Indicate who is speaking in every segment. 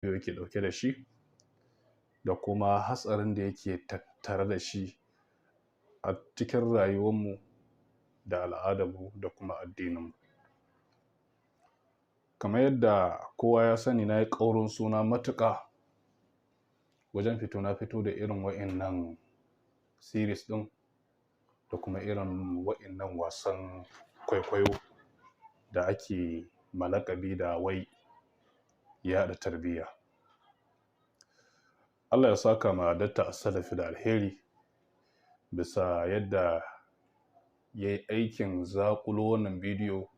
Speaker 1: Yake ɗauke da shi da kuma hatsarin da yake tattare da shi a cikin rayuwarmu da al'adarmu da kuma addininmu. Kamar yadda kowa ya sani, na yi ƙaurin suna matuƙa wajen fito na fito da irin wa'innan series ɗin da kuma irin wa'innan wasan kwaikwayo da ake malakabi da wai yaɗa tarbiyya. Allah ya saka ma Datta As-Salafi da alheri bisa yadda ya yi aikin zaƙulo wannan bidiyo,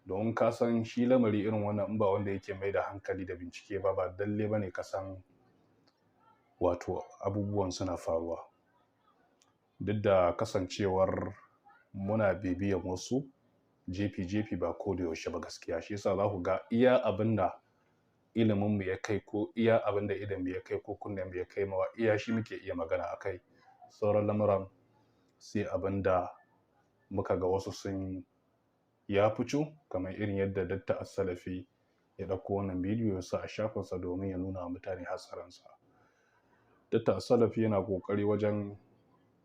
Speaker 1: domin ka san shi lamari irin wannan, in ba wanda yake mai da hankali da bincike ba, ba lalle ba ne ka san wato abubuwan suna faruwa. Duk da kasancewar muna bibiyan wasu jefi-jefi, ba ko da yaushe ba gaskiya. Shi yasa za ku ga iya abin da iliminmu ya kai, ko iya abin da idonmu ya kai, ko kunnenmu ya kai mawa, iya shi muke iya magana a kai. Sauran lamuran sai abin da muka ga wasu sun ya fito, kamar irin yadda Datta As-Salafi ya ɗauko wannan bidiyo ya sa a shafinsa domin ya nuna wa mutane hatsarinsa. Datta As-Salafi yana ƙoƙari wajen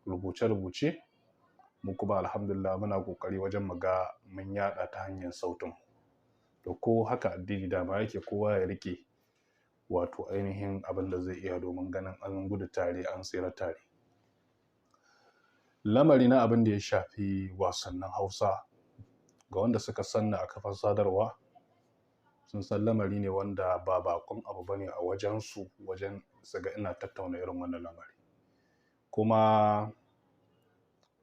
Speaker 1: rubuce-rubuce, mu kuma alhamdulillah muna ƙoƙari wajen mu ga mun yaɗa ta hanyar sautin. To, ko haka addini dama yake, kowa ya riƙe wato ainihin abin da zai iya domin ganin an gudu tare an tsira tare. Lamari na abin da ya shafi wasannin Hausa, ga wanda suka sanni a kafar sadarwa sun san lamari ne wanda ba baƙon abu bane a wajensu, wajen su ga ina tattauna irin wannan lamari. Kuma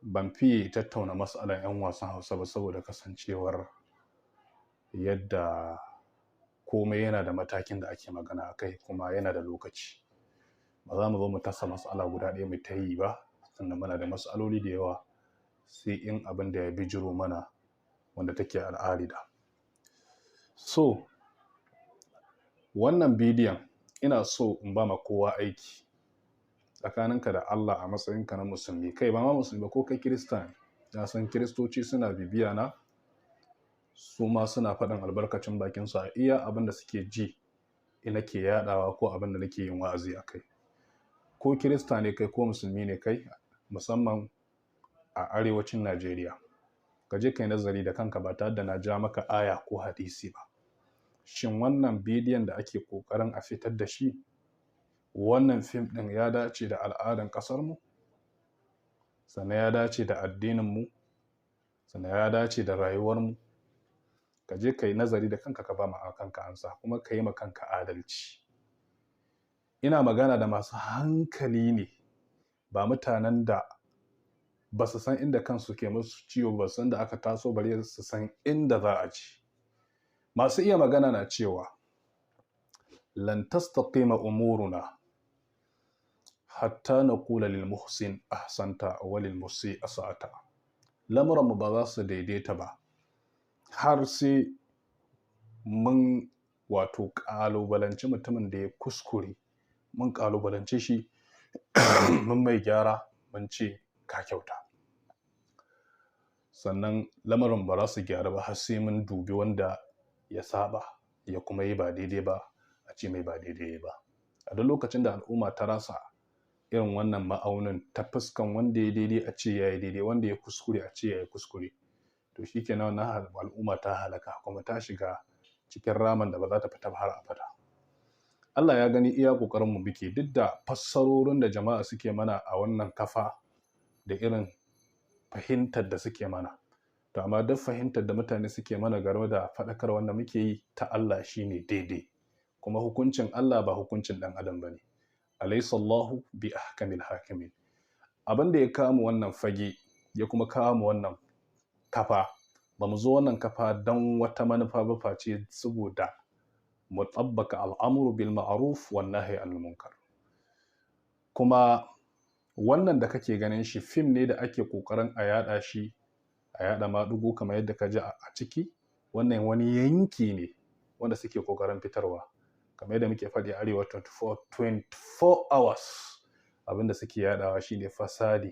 Speaker 1: ban fiye tattauna matsalar 'yan wasan Hausa ba, saboda kasancewar yadda komai yana da matakin da ake magana a kai kuma yana da lokaci. Ba za mu zo mu tasa matsala guda ɗaya mu ta yi ba, sannan muna da matsaloli da yawa, sai in abin da ya bijiro mana wanda take al'adida. So wannan bidiyon ina so in ba ma kowa aiki tsakaninka da Allah a matsayinka na musulmi, kai ba ma musulmi ba, ko kai Kirista ne. Na san Kiristoci suna bibiya na, su ma suna faɗin albarkacin bakinsu a iya abin da suke ji ina ke yaɗawa ko abin da nake yin wa'azi a kai. Ko Kirista ne kai ko musulmi ne kai, musamman a arewacin Najeriya, ka je kai nazari da kanka ba tare da na ja maka aya ko hadisi ba. Shin wannan bidiyon da ake ƙoƙarin a fitar da shi, wannan fim ɗin, ya dace da al'adan ƙasarmu? Sannan ya dace da addininmu? Sannan ya dace da rayuwarmu? Ka je ka yi nazari da kanka, ka ba ma kanka ansa, kuma ka yi ma kanka adalci. Ina magana da masu hankali ne, ba mutanen da ba su san inda kansu ke musu ciwo ba, san da aka taso bare su san inda za a ci. Masu iya magana na cewa lan tastaqima umuruna hatta naqula lil muhsin ahsanta wa lil musi asa'ata. Lamuranmu ba za su daidaita ba har sai mun wato ƙalubalanci mutumin da ya kuskure, mun ƙalubalance shi, mun mai gyara, mun ce ka kyauta. Sannan lamarin ba za su gyaru ba har sai mun dubi wanda ya saba ya kuma yi ba daidai ba, a ce mai ba daidai ba. A duk lokacin da al'umma ta rasa irin wannan ma'aunin ta fuskan wanda ya daidai a ce ya yi daidai, wanda ya kuskure a ce ya yi kuskure, to shi kenan, wannan al'umma ta halaka kuma ta shiga cikin ramin da ba za ta fita ba har abada. Allah ya gani, iya ƙoƙarin mu muke, duk da fassarorin da jama'a suke mana a wannan kafa da irin fahimtar da suke mana. To, amma duk fahimtar da mutane suke mana game da faɗakar wanda muke yi, ta Allah shine daidai, kuma hukuncin Allah ba hukuncin ɗan adam ba ne. Alaysa Allahu bi ahkamil hakimin. Abin da ya kawo wannan fage ya kuma kawo mu wannan kafa, ba mu zo wannan kafa don wata manufa ba face saboda mu tabbaka al'amru bil ma'ruf wan nahyi anil munkar. Kuma wannan da kake ganin shi, fim ne da ake kokarin a yada shi, a yada maɗigo, kamar yadda ka ji a ciki. Wannan wani yanki ne wanda suke kokarin fitarwa. Kamar yadda muke faɗi, Arewa 24, 24 hours abinda suke yadawa shine fasadi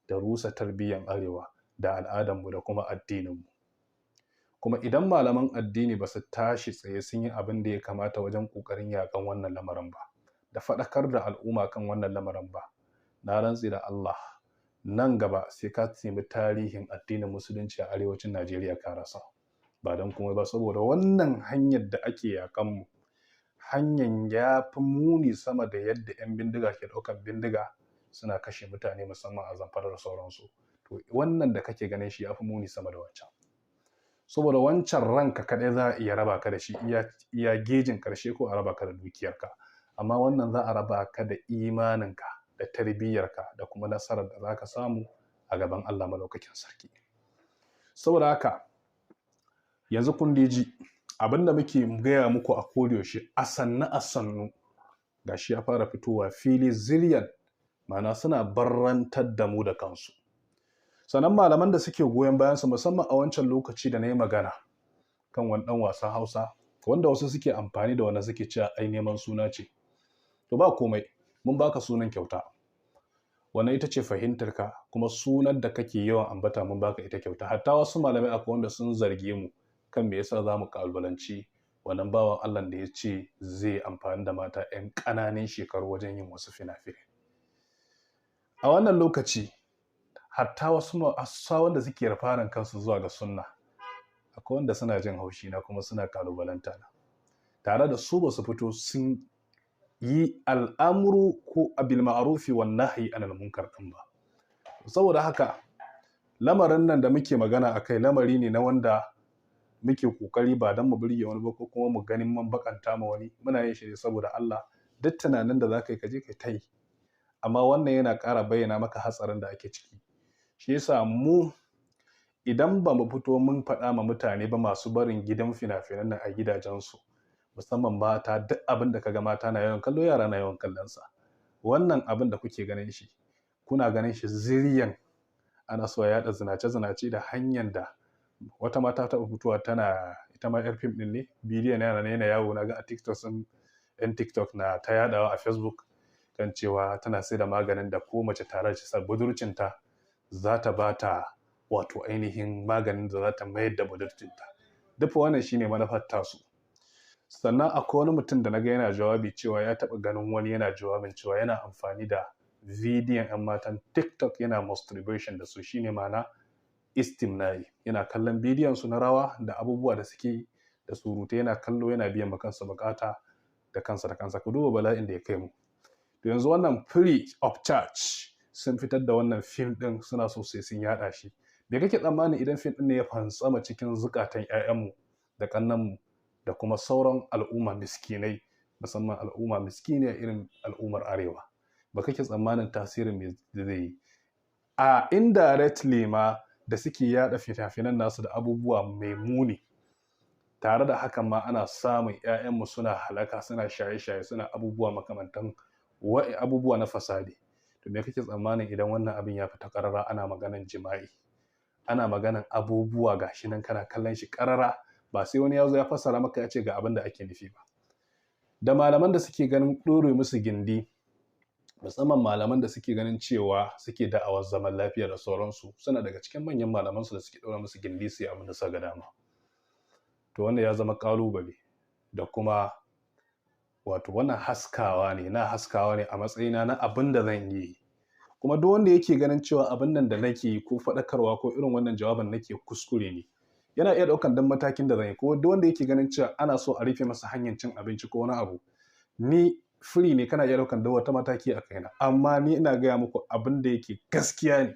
Speaker 1: da rusa tarbiyyan Arewa da al'adanmu da kuma addininmu. Kuma idan malaman addini ba su tashi tsaye sun yi abin da ya kamata wajen ƙoƙarin yaƙan wannan lamarin ba, da faɗakar da al'umma kan wannan lamarin ba, na rantse da Allah nan gaba sai ka nemi tarihin addinin musulunci a arewacin Najeriya ka rasa. Ba don komai ba, saboda wannan hanyar da ake yaƙan mu, hanyar ya fi muni sama da yadda 'yan bindiga ke ɗaukar bindiga suna kashe mutane, musamman a Zamfara da sauransu. To wannan da kake ganin shi ya fi muni sama da wancan. Saboda wancan ranka kaɗai za a iya raba ka da shi iya gejin ƙarshe, ko a raba ka da dukiyarka. Amma wannan za a raba ka da imaninka da tarbiyyarka da kuma nasarar da za ka samu a gaban Allah Malaukakin Sarki. Saboda haka yanzu kun ji abin da muke gaya muku a kodayaushe, a sannu a sannu gashi ya fara fitowa fili ziliyan, ma'ana suna barrantar da mu da kansu. Sannan malaman da suke goyon bayansu, musamman a wancan lokaci da na yi magana kan wani ɗan wasan Hausa wanda wasu suke amfani da wanda suke cewa ai neman suna ce. To ba komai, mun baka sunan kyauta. Wannan ita ce fahimtarka, kuma sunan da kake yawan ambata mun baka ita kyauta. Hatta wasu malamai akwai wanda sun zarge mu kan me yasa za mu kalubalanci wannan bawan Allah da ya ce zai amfani da mata 'yan ƙananan shekaru wajen yin wasu fina-finai. A wannan lokaci hatta wasu wanda suke rafaran kansu zuwa ga sunna, akwai wanda suna jin haushi na kuma suna kalubalanta na, tare da su ba su fito sun yi al'amuru ko abil ma'arufi wan nahyi anil munkar din ba. Saboda haka lamarin nan da muke magana akai lamari ne na wanda muke kokari ba don mu burge wani ba ko kuma mu ganin mun bakanta ma wani, muna yin shi ne saboda Allah. Duk tunanin da zaka yi ka je kai ta yi, amma wannan yana ƙara bayyana maka hatsarin da ake ciki. Shi yasa mu idan ba mu fito mun faɗa ma mutane ba masu barin gidan fina-finan nan a gidajensu, musamman mata, duk abin da kaga mata na yawan kallo, yara na yawan kallon sa. Wannan abin da kuke ganin shi, kuna ganin shi ziriyan ana so ya yaɗa zinace-zinace da hanyar da wata mata taɓa fitowa tana ita ma yar fim ɗin ne, bidiyon yana yana yawo na ga a TikTok, sun yan TikTok na ta yaɗawa a Facebook kan cewa tana sai da maganin da ko mace tare da budurcinta za ta ba ta wato ainihin maganin da za ta mayar da budurcinta. Duk wannan shine manufar tasu. Sannan akwai wani mutum da naga yana jawabi cewa ya taɓa ganin wani yana jawabin cewa yana amfani da bidiyon 'yan matan TikTok yana masturbation da su, shine ma'ana istimna'i, yana kallon bidiyon su na rawa da abubuwa da suke da surutai, yana kallo yana biyan ma kansa bukata da kansa da kansa. Ku duba bala'in da ya kai mu. To yanzu wannan free of charge sun fitar da wannan fim din, suna so sai sun yada shi. Me kake tsammani idan fim din ne ya fantsama cikin zukatan 'ya'yanmu da kannanmu da kuma sauran al'umma miskinai, musamman al'umma miskiniya irin al'ummar arewa? Ba kake tsammanin tasirin me zai yi? A indirectly ma da suke yada fina-finan nasu da abubuwa mai muni, tare da hakan ma ana samun 'ya'yanmu suna halaka, suna shaye-shaye, suna abubuwa makamantan abubuwa na fasadi. To me kake tsammanin idan wannan abin ya fita karara, ana maganan jima'i, ana maganan abubuwa gashi nan kana kallon shi karara, ba sai wani ya zo ya fassara maka ya ce ga abin da ake nufi ba. Da malaman da suke ganin ɗore musu gindi, musamman malaman da suke ganin cewa suke da'awar zaman lafiya da sauransu, suna daga cikin manyan malaman su da suke ɗora musu gindi su yi abin da suka ga dama. To wanda ya zama ƙalubale da kuma wato wannan haskawa ne, na haskawa ne a matsayina na abin da zan yi. Kuma duk wanda yake ganin cewa abin nan da nake yi ko faɗakarwa ko irin wannan jawabin nake kuskure ne, yana iya ɗaukan dan matakin da zan yi. Ko duk wanda yake ganin cewa ana so a rufe masa hanyar cin abinci ko wani abu, ni free ne, kana iya ɗaukan duk wata mataki a kaina. Amma ni ina gaya muku abin da yake gaskiya ne.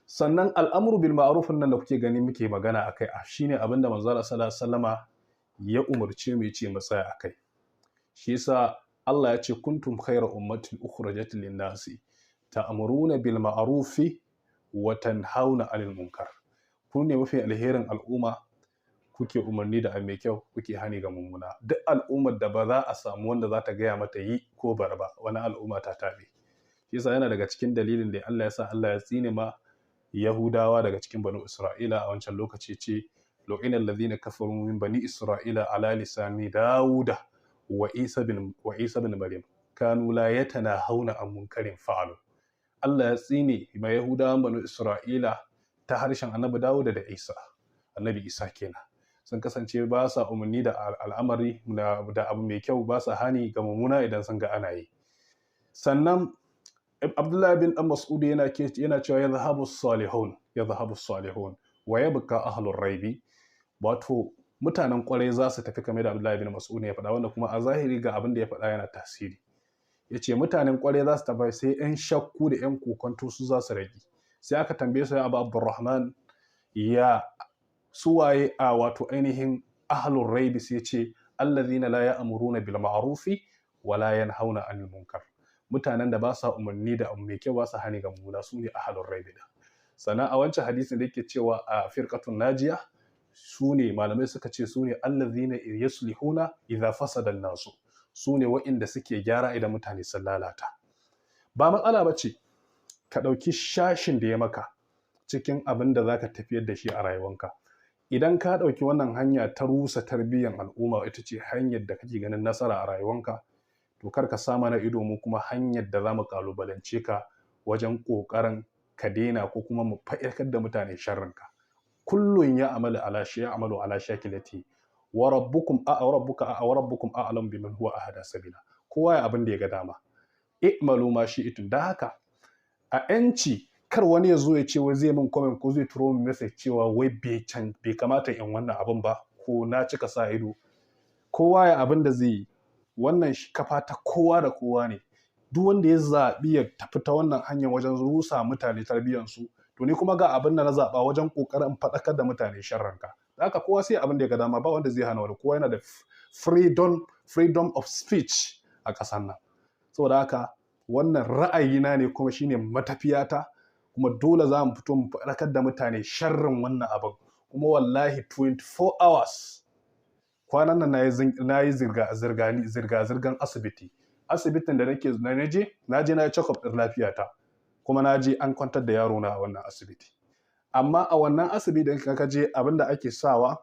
Speaker 1: Sannan al'amru bil ma'ruf nan da kuke gani muke magana akai, shine abin da manzo Allah sallallahu alaihi wasallama ya umarce mu yace mu tsaya akai. Shi yasa Allah ya ce kuntum khayra ummatin ukhrijat lin-nasi ta'muruna bil ma'rufi wa tanhauna 'anil munkar. Ku ne mafi alherin al'umma, kuke umarni da mai kyau, kuke hani ga mummuna. Duk al'ummar da ba za a samu wanda za ta gaya mata yi ko bar ba, wani al'umma ta tabe. Shi yasa yana daga cikin dalilin da Allah ya sa Allah ya tsine ma Yahudawa daga cikin Banu Isra'ila a wancan lokaci, ce lu'ina alladhina kafaru min bani Isra'ila ala lisani Dawuda wa Isa bin Maryam kanu la yatanahawna an munkarin fa'alu. Allah ya tsine ma Yahudawan Banu Isra'ila ta harshen Annabi Dawuda da Isa. Annabi Isa kenan. Sun kasance ba sa umarni da al'amari da abu mai kyau, ba sa hani ga mummuna idan sun ga ana yi. Sannan Abdullahi bin Dan Mas'ud yana cewa yadhhabu salihun, yadhhabu salihun wa yabqa ahlur raibi. Wato mutanen kwarai za su tafi, kamar da Abdullahi bin Mas'ud ya faɗa, wanda kuma a zahiri ga abin da ya faɗa yana tasiri. Yace mutanen kwarai za su tafi, sai 'yan shakku da 'yan kokonto su za su rage. Sai aka tambaye su, ya Abu Abdurrahman, ya suwaye a wato ainihin ahlur raibi? Sai ce allazina la ya'muruna bil ma'rufi wa la yanhauna 'anil munkar. Mutanen da ba sa umarni da abu mai kyau, ba sa hani ga mummuna, su ne ahlur raibi da. Sannan a wancan hadisin da yake cewa a firqatun najiya, su ne malamai suka ce su ne allazina yuslihuna idza fasada nasu, su ne wa'inda suke gyara idan mutane sun lalata. Ba matsala ba ce ka ɗauki shashin da ya maka cikin abin da za ka tafiyar da shi a rayuwanka. Idan ka ɗauki wannan hanya ta rusa tarbiyyar al'umma ita ce hanyar da kake ganin nasara a rayuwanka, to kar ka sa mana ido mu kuma hanyar da za mu kalubalance ka wajen ƙoƙarin ka daina ko kuma mu faɗakar da mutane sharrinka. Kullun ya amalu ala shi ya amalu ala shakilati wa rabbukum a rabbuka a wa rabbukum a'lam biman huwa ahada sabila. Kowa ya abin da ya ga dama, i'malu ma shi'tum. Da haka a yanci, kar wani ya zo ya ce wai zai min comment ko zai turo min message cewa wai bai kamata in wannan abin ba ko na cika sa ido. Kowa ya abin da zai yi. Wannan kafa ta kowa da kowa ne. Duk wanda ya zaɓi ya tafi ta wannan hanyar wajen rusa mutane tarbiyyansu, to ni kuma ga abin da na zaɓa wajen ƙoƙarin faɗakar da mutane sharranka. Da haka kowa sai abin da ya ga dama, ba wanda zai hana wani. Kowa yana da freedom of speech a ƙasar nan. Saboda haka wannan ra'ayina ne kuma shine matafiyata, kuma dole za mu fito mu faɗakar da mutane sharrin wannan abin. Kuma wallahi 24 hours kwanan nan na yi zirga-zirgan asibiti. Asibitin da nake na je na je na yi check up ɗin lafiyata, kuma na je an kwantar da yaro na a wannan asibiti. Amma a wannan asibiti da ka je, abin da ake sawa,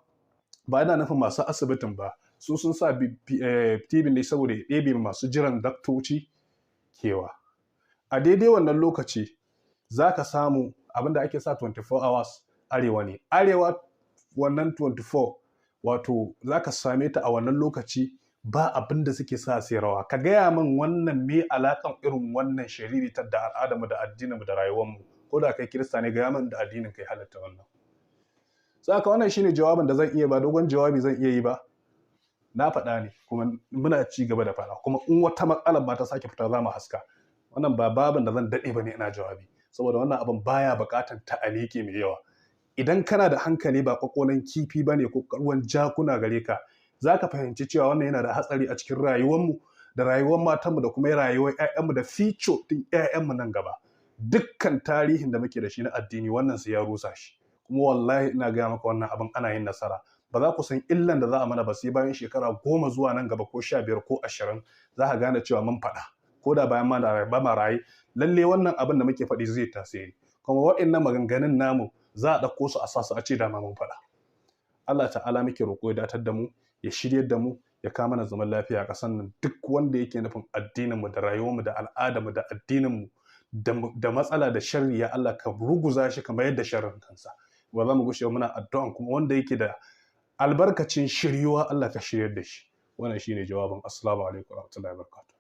Speaker 1: ba yana nufin masu asibitin ba, su sun sa TV ne saboda ya ɗebe masu jiran daktoci kewa. A daidai wannan lokaci za ka samu abin da ake sa 24 hours Arewa ne, Arewa wannan 24, wato za ka same ta a wannan lokaci ba abin da suke sa sai rawa. Ka gaya min wannan me alakan irin wannan shiriritar da al'adarmu da addininmu da rayuwarmu? Ko da kai Kirista ne, gaya min da addinin kai halatta wannan. Saka wannan shine jawabin da zan iya ba, dogon jawabi zan iya yi ba. Na faɗa ne kuma muna ci gaba da faɗa, kuma in wata matsalar ba ta sake fita za mu haska. Wannan ba babin da zan daɗe ba ne ina jawabi, saboda wannan abin baya buƙatar ta'aliki mai yawa. Idan kana da hankali, ba kwakwalan kifi ba ne ko ruwan jakuna gare ka, za ka fahimci cewa wannan yana da hatsari a cikin rayuwarmu da rayuwar matanmu da kuma rayuwar 'ya'yanmu da future ɗin 'ya'yanmu nan gaba. Dukkan tarihin da muke da shi na addini, wannan sai ya rusa shi. Kuma wallahi ina gaya maka, wannan abin ana yin nasara, ba za ku san illan da za a mana ba sai bayan shekara 10 zuwa nan gaba, ko 15 ko 20, za ka gane cewa mun faɗa. Ko da bayan ma ba ma raye, lalle wannan abin da muke faɗi zai tasiri, kuma waɗannan maganganun namu za a ɗauko su a sa su a ce dama mun faɗa. Allah ta'ala muke roƙo ya datar da mu, ya shiryar da mu, ya kama mana zaman lafiya a ƙasar nan. Duk wanda yake nufin addininmu da rayuwarmu da al'adarmu da addininmu da matsala da sharri, ya Allah ka ruguza shi kamar yadda sharrin kansa. Ba za mu gushe muna addu'an kuma wanda yake da albarkacin shiryuwa, Allah ka shiryar da shi. Wannan shine jawabin. Assalamu alaikum warahmatullahi wabarakatuh.